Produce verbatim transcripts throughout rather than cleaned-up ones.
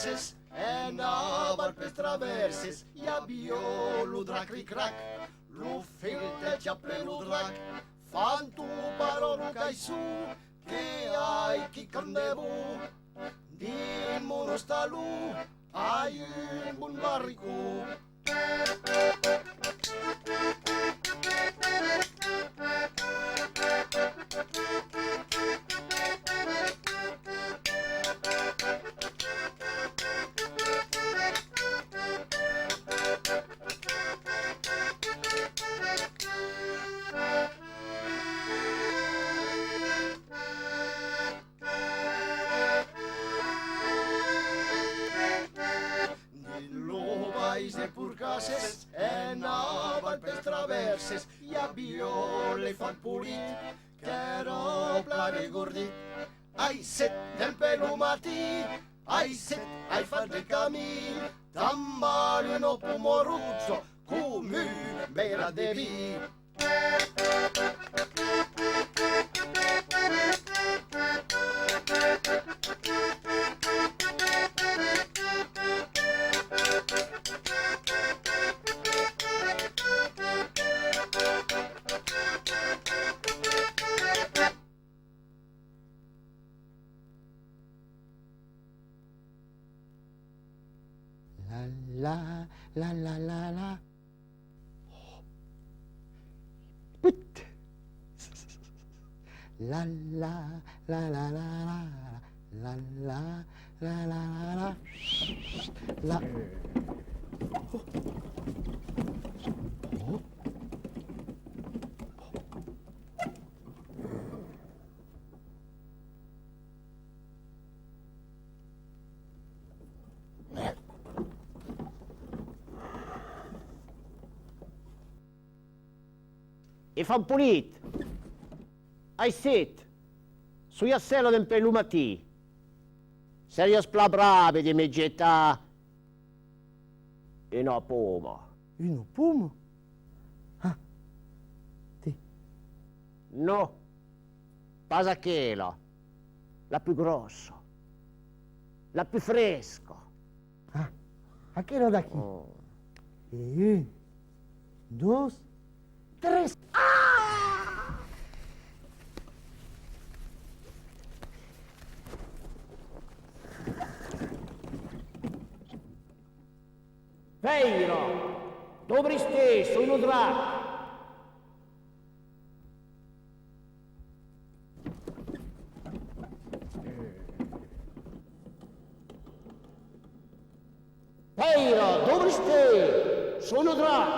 En aval pels travèrses i aviá lo drac cric-crac, lo fil del diable lo drac, fan topar lo caisson, que ai quicòm de bon dins mon ostalon, ai un bon barricon. Dins lo país de Porcasses, en aval pels travèrses, i aviá l'Efant Polit, qu'èra plan regordit. Ai set dempè lo matin, ai set, ai fach de camin, tanben una poma roja, com un verat de vin. La, la, la, la, la, la. Put. La, la, la, la, la, la, la, la, la, la, la, la. La. Oh. Efant Polit! Ai set! Soi a cèla dempè lo matin. Seriás plan brave de me getar una poma. Una poma? Ah, te. Non, pas aquela. La pus gròssa. La pus fresca. Ah, aquela d'aquí. Oh. E un, dos, tres. Ah! Pèira! Dobrís-te, soi lo drac! Pèira, dobrís-te! Soi lo drac!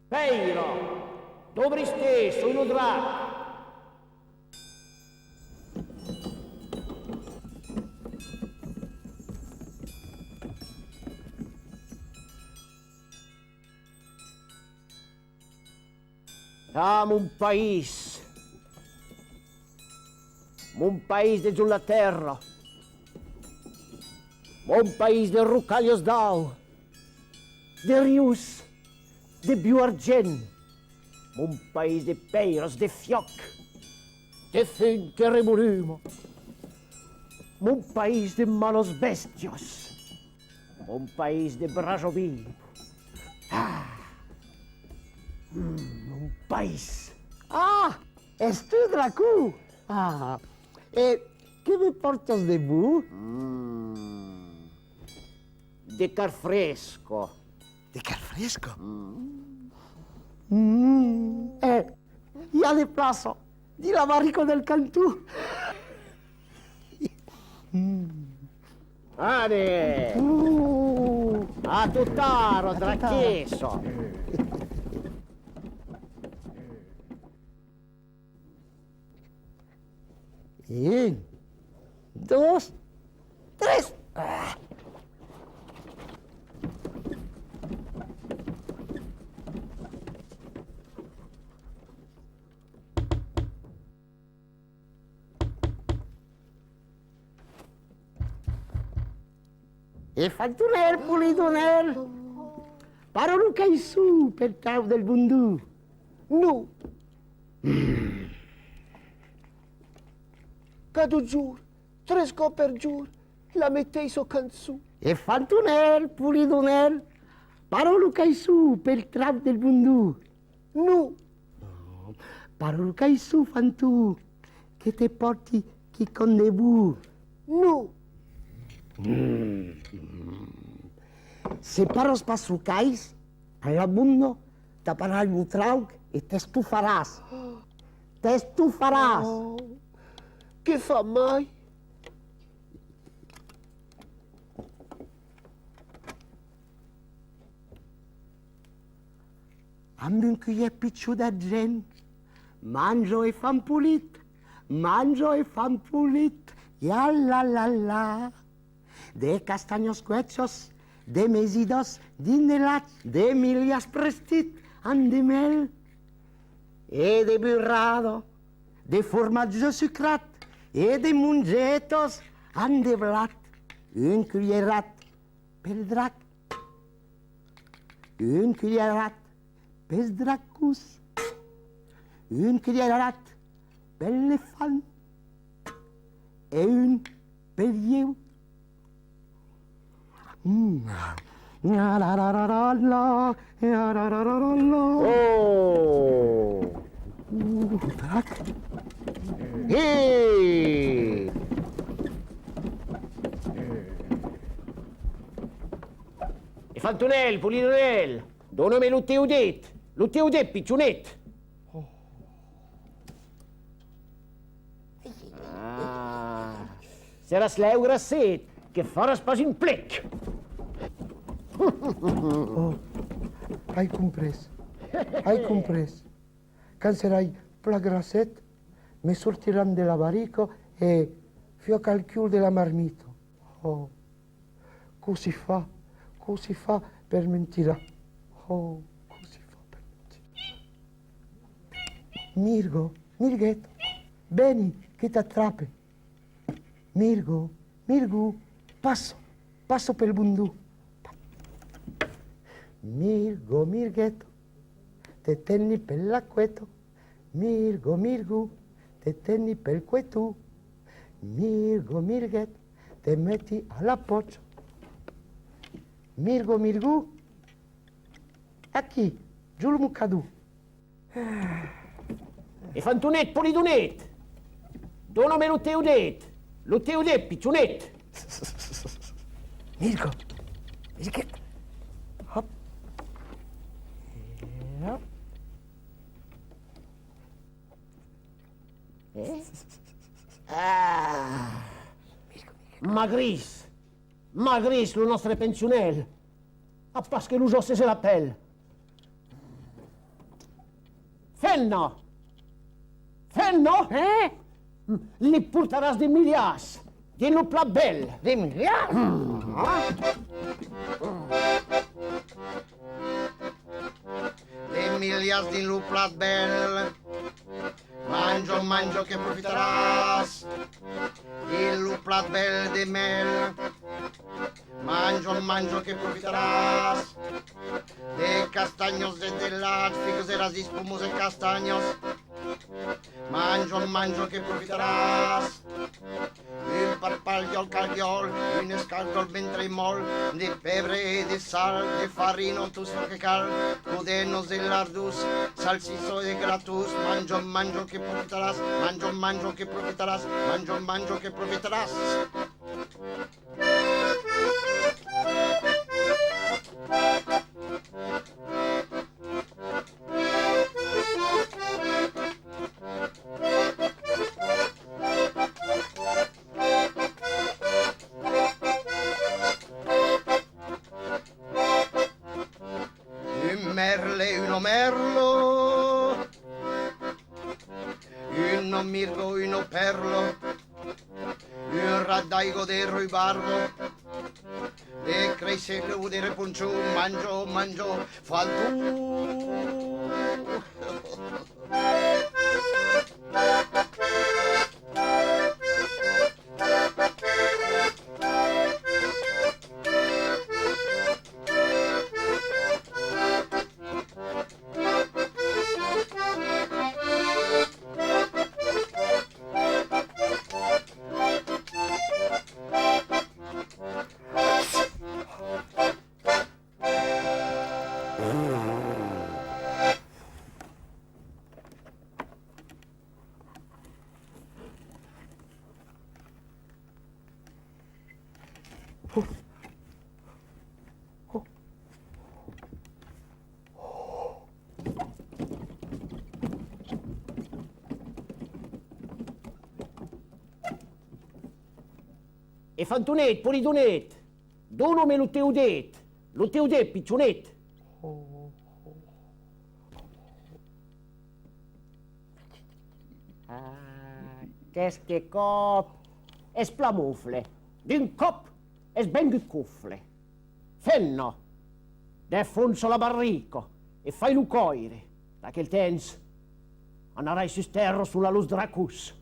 Pèira, dobrís-te, soi lo drac! Ah, mon país! Mon país de jos la tèrra! Mon país de rocalhas d'aur, de rius, de viu argent! Mon país de pèiras, de fiòc, de fum que revoluma! Mon país de malas bèstias! Mon país de brasa viva! Ah! Mm, mon país! Ah! Es tu, Dracon? Ah! E que me pòrtas de bon? Mm. De carn fresca. De carn fresca? Mm. Mm. Eh, i a de plaça dins la barrica del canton. Mm. Allez! Uh. A tot ara, a tot ara, draquessa! Un, dos, tres! Ah! E Fantonèl, Polidonèl, para lo caisson pel trauc del bondon. Non, Cada jorn, tres còps per jorn, la meteissa cançon. E Fantonèl, Polidonèl, para lo caisson pel trauc del bondon. Non. Para lo caisson, Fanton, que te pòrti quicòm de bon. Non. Mm. Se paras pas lo cais, a la bonda taparai lo trauc e t'estofaràs. T'estofaràs! Oh, que fa mai! Amb un culhèr pichon d'argent, manja e fan polit, manja e fan polit, ia la la la. De castanhas cuèchas, de mesidas dins de lach, de milhàs prestit amb de mèl e de burrada, de formatge sucrat e de mongetas amb de blat, un culherat pel drac, un culherat pels dracons, un culherat per l'elefant e un pel lhèu. Mm. Oh! Uh, drac. Hey! E Fantonèl, Polidonèl, dona-me lo teu det, lo teu det, pichonet. Ah, seràs lèu grasset, que faràs pas un plec. Oh, ai comprés, ai comprés. Quand serai plan grasset, me sortiràn de la barrica e fiòc al cul de la marmita. Oh, cossí far, cossí far per me'n tirar? Oh, cossí far per me'n tirar? Mirga, Mirgueta, veni, que t'atrape. Mirga, Mirga, passa, passa pel bondon. Mirga, Mirgueta, te teni per la cueta. Mirga, Mirga, te teni pel cueton. Mirga, Mirgueta, te meti a la pòcha. Mirga, Mirga, aquí, jo lo mocador. E Fantonet, Polidonet, dona-me lo teu det, lo teu det, pichonet. Mirga, Mirgueta. Hop. E hop. Eh? Ah! Magrís! Magrís, lo nòstre pensionèl! A pas que los òsses e la pèl! Femna! Femna! Eh? Li portaràs de milhàs dins lo plat bèl! De milhàs? Mm. Ah! De milhàs dins lo plat bèl. Manja, manja que profitaràs. Dins lo plat bèl de mèl. Manja, manja que profitaràs. De castanhas e de lach, figas e rasís, pomas e castanhas. Manja, manja que profitaràs. Un parpalh al calhòl, un escalc al ventre mòl, de pebre e de sal, de farina, tot çò que cal, codenas e lardons, salsissa e gratons, manja, manja que profitaràs, manja, manja que profitaràs, manja, manja que profitaràs. Un mèrle, una mèrla, una mirga, una pèrla, un rat d'aiga de rubarba, de creisselhon, de reponchon, manja, manja, fanton. Efantonet, polidonet, dona-me lo teu det, lo teu det, pichonet. Ah, qu'este còp es plan mofle. D'un còp es vengut cofle. Femna, defonsa la barrica e fai-lo còire. D'aquel temps, anarai sus tèrra sonar los dracons.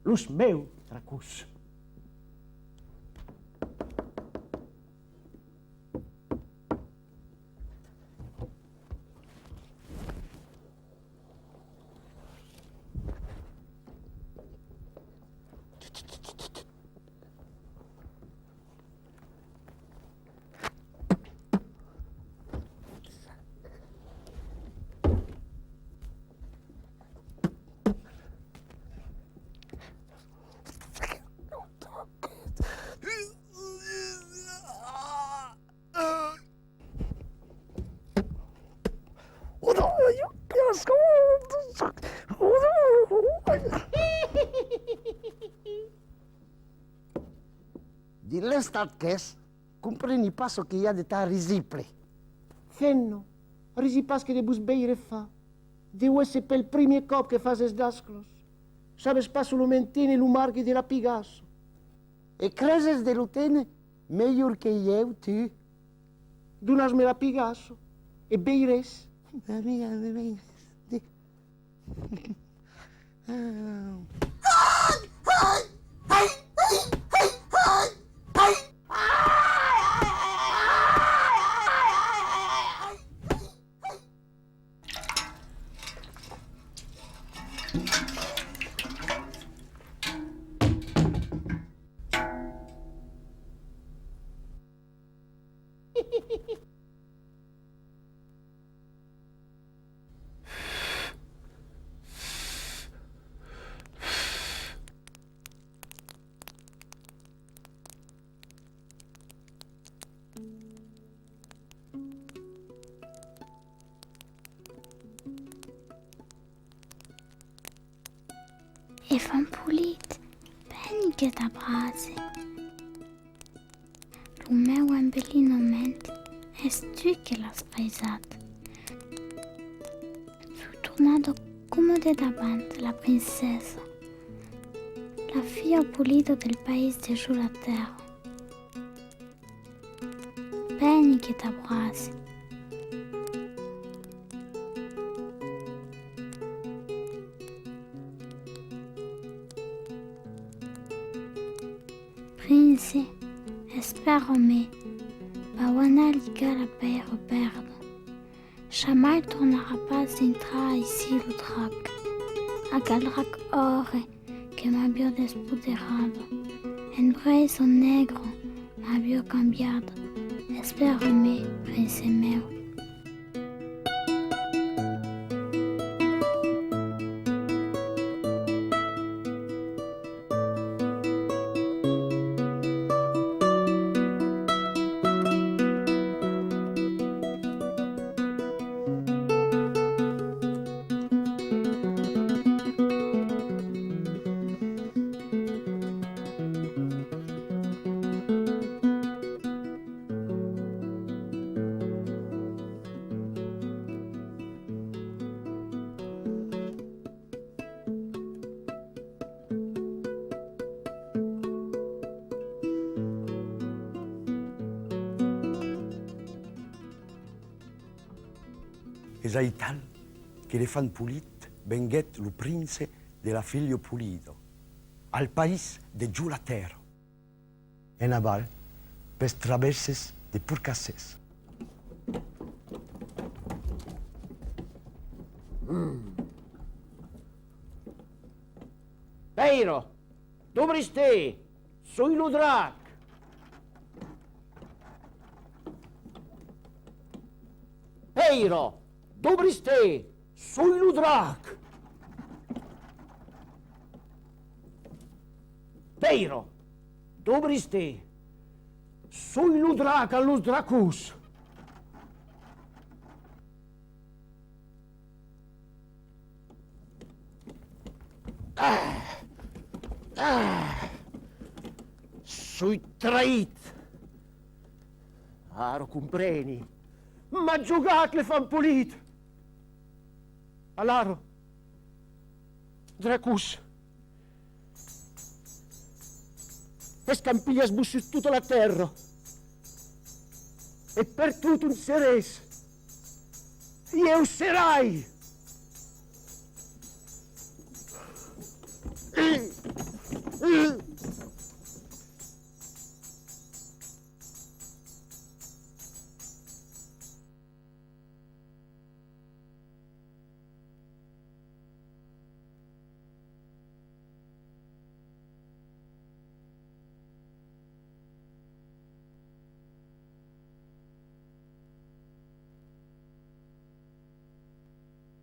Los meus dracons. Dins l'estat qu'es, compreni pas çò que i a de tan risible. Femna, risi pas que de vos veire far. Deu èsser pel primièr còp que fases d'asclas. Sabes pas solament téner lo margue de la pigassa. E creses de lo téner melhor que ieu, tu? Donatz-me la pigassa e veiretz. Efant polit, veni que t'abrace. Lo meu embelinament es tu que l'as paisat. Soi tornada coma de davant la princessa, la filha polida del país de Jolatèrra. Veni que t'abrace. Prince, espèra-me, vau anar ligar la pèira verda. Jamai tornarà pas dintrar aicí lo drac. Aquel drac òrre que m'aviá despoderada. En brèisa negra m'aviá cambiada. Espèra-me, prince meu. Es aital que l'Efant polit venguèt lo prince de la filha polida, al país de Jolatèrra. En aval, pels travèrses de Porcassés. Pèira, dobrís-te! Soi lo drac! Pèira, dobrís-te! Soi lo drac! Pèira, dobrís-te! Soi lo drac amb los dracons. Ah! Ah! Soi traït! Ara compreni. M'as jogat l'enfant polit! Alara, dracons, escampilhatz-vos sus tota la tèrra e pertot ont seretz, ieu serai!